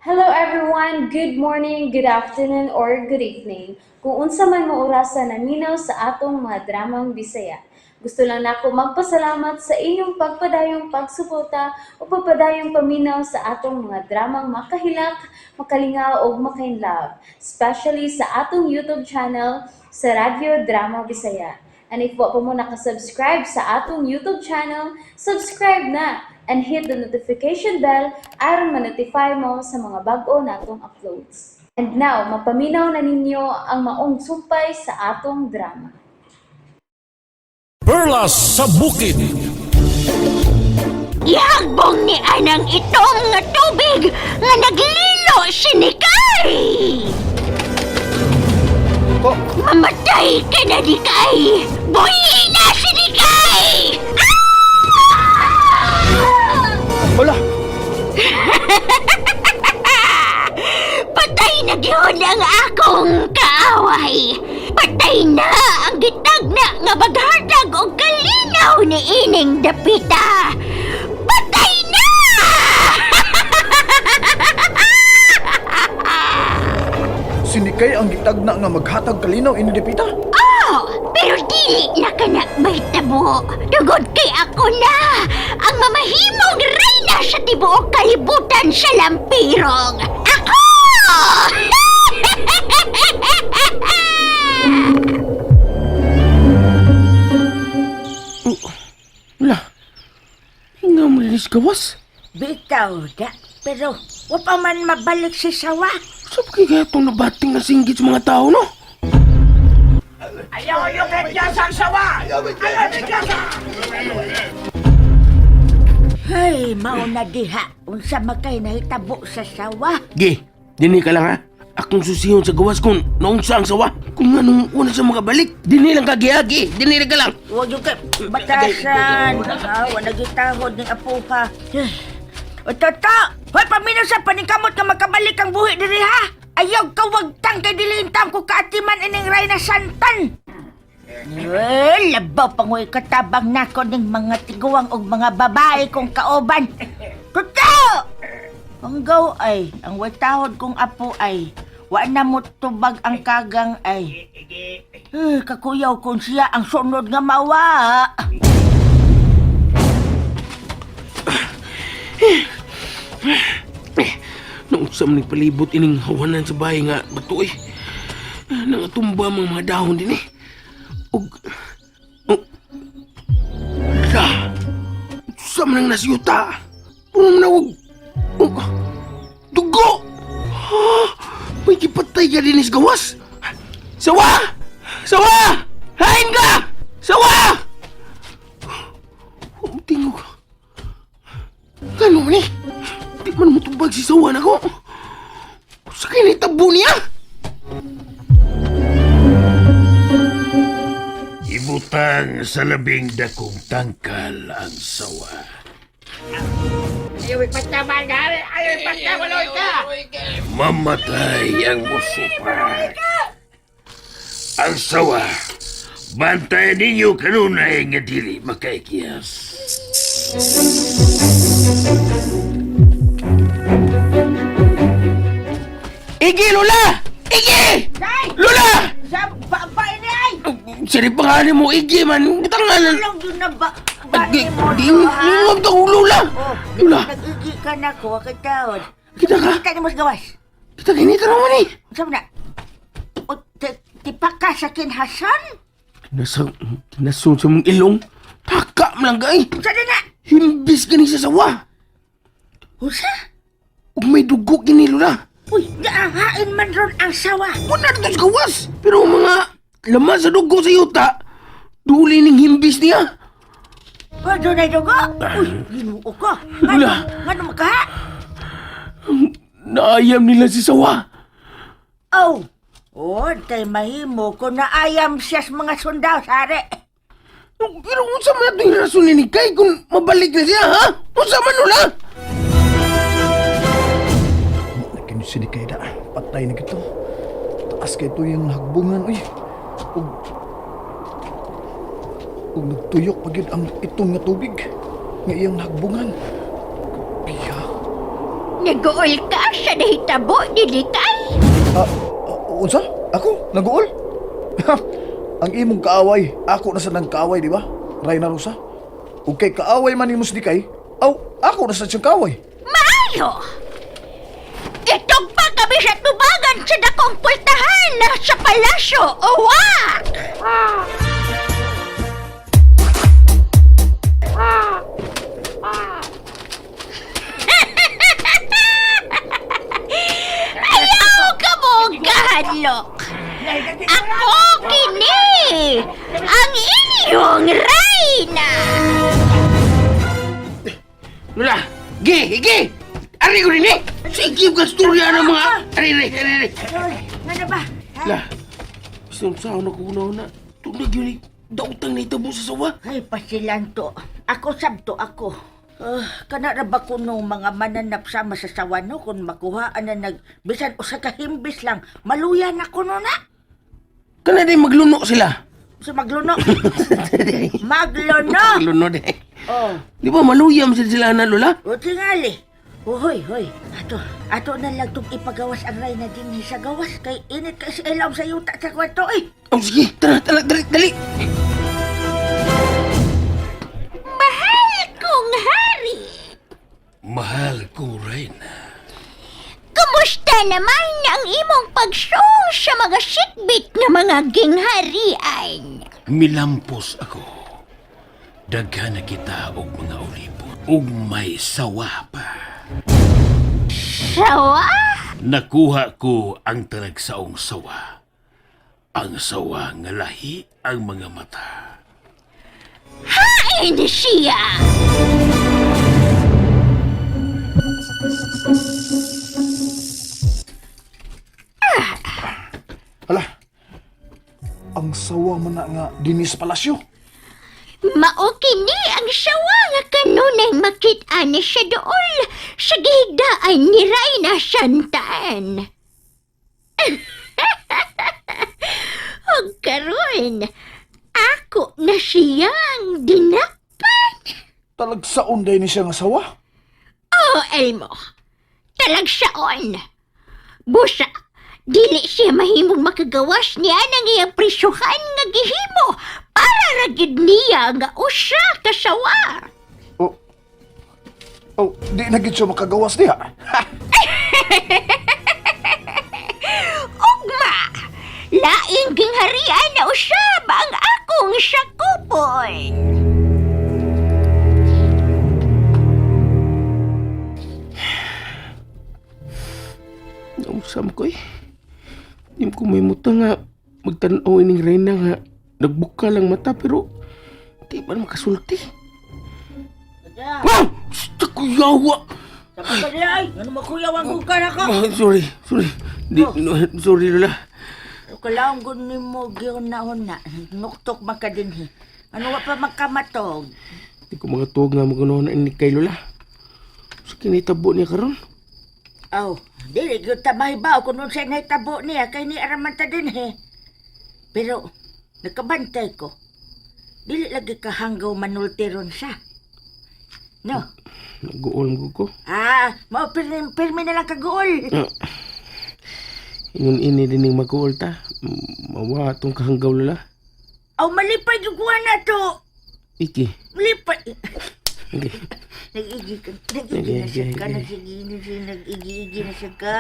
Hello everyone! Good morning, good afternoon, or good evening. Kung unsa man mo orasa naminaw sa atong mga dramang Bisaya. Gusto lang nako magpasalamat sa inyong pagpadayong pagsuporta o pagpadayong paminaw sa atong mga dramang makahilak, makalingaw ug makainlove, especially sa atong YouTube channel sa Radyo Drama Bisaya. And if wa pa mo nakasubscribe sa atong YouTube channel, subscribe na and hit the notification bell aron ma-notify mo sa mga bag-o natong uploads. And now, mapaminaw na ninyo ang maong sumpay sa atong drama. Perlas sa Bukid. Ihagbong ni anang itong nga tubig nga naglilo si Nikay! Po. Mamatay ka na, Nikay! Buhi na si Nikay! Ah! Wala! Patay na gyud ang akong kaaway! Patay na ang gitagna nga maghatag og kalinaw ni ining dapita! Patay na! Sinikay ang gitagna nga maghatag kalinaw ini dipita. Oh, pero dili na kana mahitabo. Tungod kay ako na ang mamahimong reyna sa tibuok kalibutan sa lampirong. Ako! Wala. Nga mo linis gawas. Bitaw da, pero wa pa man mabalik si Sawa. Sa kaya kaya itong nabating nga singgit sa mga tao, no? Hey, mao na diha unsa makay nahitabo sa sawa. Gi, dini ka lang ha. Akong susihon sa gawas kung naunsa ang sawa. Kung anong una sa makabalik, dini lang ka giagi. Dini lang ka lang. Wa gyud kay batasan. Ha, wa nagitahod ning apuha. O toto, hoy paminaw sa paningkamot nga makabalik ang buhi diri ha. Ayaw kawagtang kay dili intam ko kaatiman ining Reyna Santan. Eh, labaw pangoy katabang nako ning mga tiguang og mga babae kong kauban. Toto! Ang gaw ay, ang way tahod kong apo ay, wa na mo tubag ang kagang ay. Eh, kakuyaw kung siya ang sunod nga mawa. Eh, naunsa man palibot ining hawanan sa bahay nga bato eh. Nangatumba mga mga dahon din eh. Ug... Oh, la! Unsa man ang nasiyuta? Punong na og... Oh, dugo! Ah, may gipatay ka din is gawas! Sawa! Sawa! Hain ka! Sawa! Oh, tingog. Gano man eh? Di man mo tubag si Sawa na ko. Sa kinitabo niya? Ibutang sa labing dakong tangkal ang sawa. Mamatay ang musupak. Ang sawa, bantayan ninyo kanunay nga dili makaikiyas. Igi, Lola! Igi! Day! Lola! Sa ba, ba ini ay! Sari pa nga mo, Igi man. Bitanganan. Alam yun na ba, ba Di, ni mo di, to, ha? di, Lola! Oh, Lola! nag-igi ka na ko, kay taon. Kita ka? Kita ni mo sa gawas. Kita kinita naman eh. Sabi na, o, tipaka sa kinhasan? Kinasang, kinasun sa mong ilong. Taka man lang ka eh. Sa na? Himbis ka ni sa sawa. Usa? Ug may dugo kini, Lola. Uy, naahain man ron ang sawa. Wala na sa gawas. Pero ang mga laman sa dugo sa yuta, duli ning himbis niya. O, doon ay dugo. Uy, ginoo ko. Lola. Ngano makaha? Naayam nila si Sawa. Oh, oh, tay mahimo ko naayam siya sa mga sundao, sare. Pero unsa man ato yung rason ni Kay kung mabalik na siya, ha? Unsa man nula? Nakin sinikay da. Patay na gito. Taas kay ito yung hagbungan uy. Ug ug nagtuyok pa gyud ang itong nga tubig nga iyang nahagbungan. Piya. Naguol ka sa nahitabo ni Likay? Ah, unsa? Ako? Naguol? Ang imong kaaway, ako na sa nang kaaway, di ba? Reyna Rosa. Ug kay kaaway man nimo si Dikay, aw, ako na sa siyang kaaway. Maayo! Itugpa kami sa tubagan sa dakong pultahan sa palasyo, uwa! Ayaw ka mo, kahadlok! Ako kini! Ang inyong reyna! Lola, gi, gi! Ari ko rin eh! Sige, ka storya ng mga... Ari, ari, ari, ari. Uy, nga na ba? Ha? La, isang saan ako una-una. Tunag yun eh, dautang na itabo sa sawa. Ay, pasilanto. Ako sabto ako. Ah, kana ra ba kuno mga mananap sama sa sawa no kung makuhaan na nag bisan usa ka himbis lang maluya na kuno na Kana din magluno sila. sa magluno magluno Magluno din. oh Di ba maluyam sila sila na, Lola? o tingali. Uhoy, hoy. Ato, ato na lang tong ipagawas ang Reyna din sa gawas kay init kay sa ilawom sa yuta sa kwarto eh. Oh, sige, tara, tara, dali, dali. Mahal kong hari! Mahal kong Reyna. Kumusta naman ang imong pagsong sa mga sikbit nga mga gingharian? Milampos ako. Daghan na kita og mga ulipon. Ug may sawa pa. Sawa? Nakuha ko ang talagsaong sawa. Ang sawa nga lahi ang mga mata. Hain siya! Hala, ang sawa man na nga dinhi sa palasyo. Mao kini ang sawa nga kanunay makit-an ni siya dool sa gihigdaan ni Reyna Santaan. Og karon, ako na siyang dinakpan. Talagsaon day ni siya nga sawa. Oh, Elmo. Talagsaon. Busa, dili siya mahimong makagawas niya ng iyang prisuhan nga gihimo para ra gyud niya nga usa ka sawa. Oh, oh, di na gid siya makagawas diha. Ha! Ugma, laing gingharian na usab ang akong sakupon. Nausam ko eh. Di ko may muta nga magtanaw ining Reyna nga nagbuka lang mata pero di ba na makasulti? Wow! Sa kuyawa! Sabi ka niya ay, ano makuyaw ang buka na ko? Ah, sorry, sorry. Di, no, sorry, Lola. Kalaong gud nimo gyud na nuktok man ka dinhi. Ano wa pa magkamatog? Di ko makatuwag nga maganoon na ini kay Lola. Sa kinitabo niya karon. Aw, dili gyud ta mahibaw kung unsay nahitabo niya kay ni araman ta dinhi. Pero nakabantay ko. Dili lagi ka hanggaw manulti ron siya. No. Nag-uol mo ko. Ah, mao pirmi, pirmi na lang kaguol. Ah. Ingon ini din yung mag-uol ta. Mawa atong kahanggaw, Lola. Aw malipay gyud kuha na to. Iki. Malipay. Okay. Nag-igi ka, nag-igi na siya ka, nag-igi na siya, nag-igi-igi na siya ka.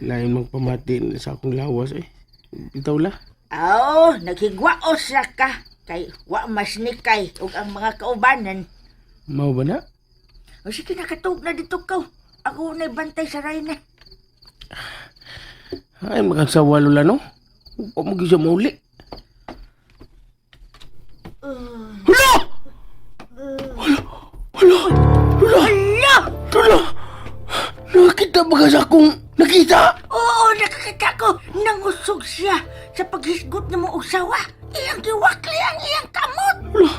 Lain magpamati sa akong lawas eh. Bitaw la. Aw, naghigwaos ra ka. Kay wa mas nikay ug ang mga kaubanan. Mao ba na? O sige, nakatug na dito ka. Ako na'y bantay sa Reyna. Ay, magagsawa Lola no? Huwag mo siya mauli. Hala! Hala! Hala! Hala! Hala! Lola! Nakita ba ka sa akong nakita? Oo, nakakita ko. Nangusog siya sa paghisgot ng mga usawa. Iyang giwakli ang iyang kamot. Hala!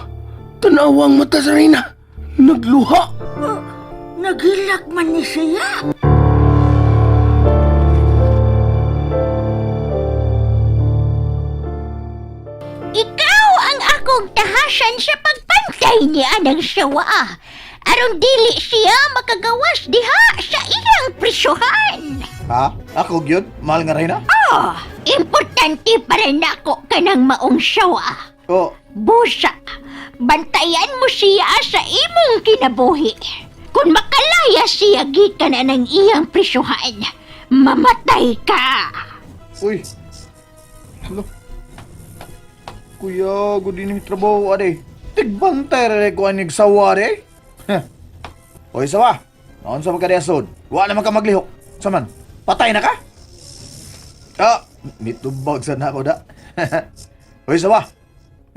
Tanawa ang mata sa Reyna. Nagluha. Oh, naghilak man ni siya. Ikaw ang akong tahasan sa pagpantay ni Anang Sawa. Aron dili siya makagawas diha sa iyang presyuhan. Ha? Ako gyud? Mahal nga Reyna? Oh, importante para nako kanang maong sawa. Oh, Busa, bantayan mo siya sa imong kinabuhi. Kung makalaya siya gikan na ng iyang presyuhan, mamatay ka. Uy. Hala. Kuya, gud ini trabaho ade. Tigbantay ra ko anig sawa de. Heh. Oy sawa. Naon sa magkadiasod? Wa naman ka maglihok. Saman, patay na ka? Ah, nitubag sa nako da. Oy sawa.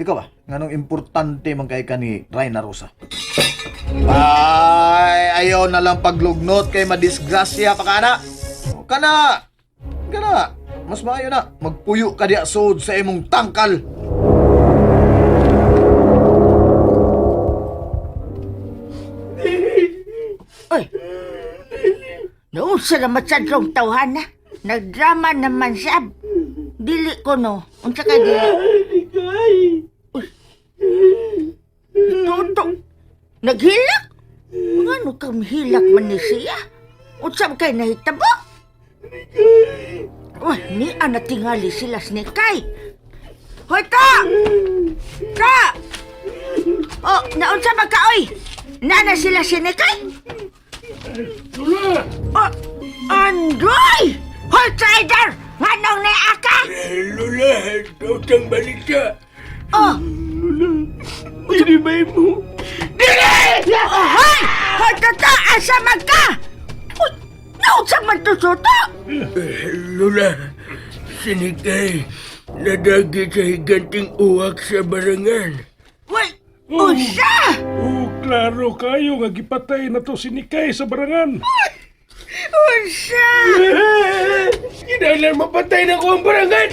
Ikaw ba? Nganong importante man kay ka ni Reyna Rosa? Ay, ayaw na lang paglugnot kay madisgrasya pa kana. Kana. Kana. Mas maayo na magpuyo ka diya sud sa imong tangkal. Oy! Naunsa naman sa drong tawhana? Nagdrama naman siya. Dili ko no. Unsa ka dili? Uy. Toto. Naghilak? Ngano kang hilak man ni siya? Unsa man kay nahitabo? Uy, ni ana tingali sila snikay. Hoy ta! Ta! Oh, naunsa man ka oy? Nana sila sinikay? Lola! Oh, Androy! Hoy, trader! Nganong ni aka? Lola, dautang balita. Oh, Dili ba mo? oh, hoy! Hoy, tata! Asa man ka? Uy, naunsa man to soto? Lola, sinikay. Nadagi sa higanting uwak sa barangan. Uy, unsa? Oh, klaro kayo nga gipatay na to si Nikay sa barangan. Unsa? Kinahanglan mapatay na ko ang barangan!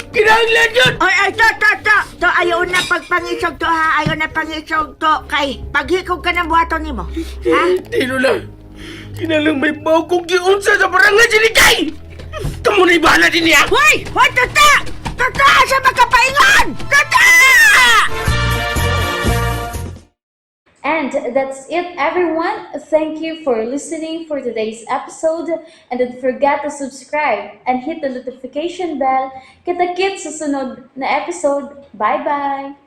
Kinahanglan yun! Oy, ay, to, to, to! To, ayaw na pagpangisog to, ha? Ayaw na pangisog to. Kay, paghikog ka ng buhaton nimo. Ha? Di, Lola. Kinahanglan may baw kong giunsa sa barangan si Nikay! Kamu na ibahala din niya! Hoy! Hoy, tata! Tata! Asa makapaingon? Tata! And that's it, everyone. Thank you for listening for today's episode. And don't forget to subscribe and hit the notification bell. Kita-kits sa sunod na episode. Bye-bye!